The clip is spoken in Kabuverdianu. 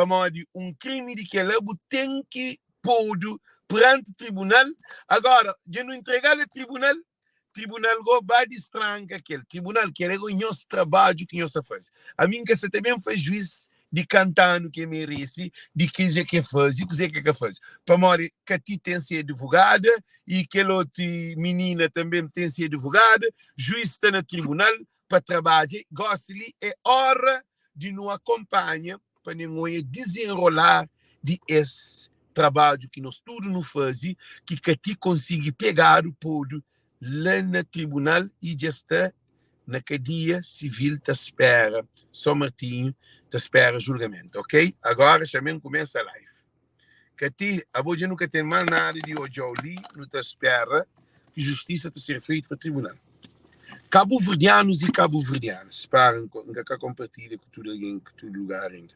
Pamodi un krimi di kel-la bu ten ki podu peranti tribunal. Agora, dja nu entrega-l a tribunal, tribunal go ba distranka kel tribunal. Kel-la go nhos trabadju ki nhos ta faze. Ami N ka sa ta ben faz juiz di kantanu ki e merese, di kuzê ki e faze i kuzê ki e ka faze. Pamodi Kati ten se advogada i kel otu minina tanbe ten se advogada. Juiz sta na tribunal pa trabadja. Gosi li e ora di nu akonpanha pa nen oia dizenrolar di es trabadju ki nos tudu nu faze, ki ka ti konsigi pegadu, podu la na tribunal i dja sta na kadia sivil ta spera São Martinho, ta spera julgamentu. Ok, agora xa-m kumesa live. Kati, abo dja nu ka ten más nada di odja-u li, nu ta spera ki justisa ta ser feitu pa tribunal. Kabuverdianus i kabuverdianas, spara, N ka ka konpartilha ku tudu algen, ku tudu lugar inda.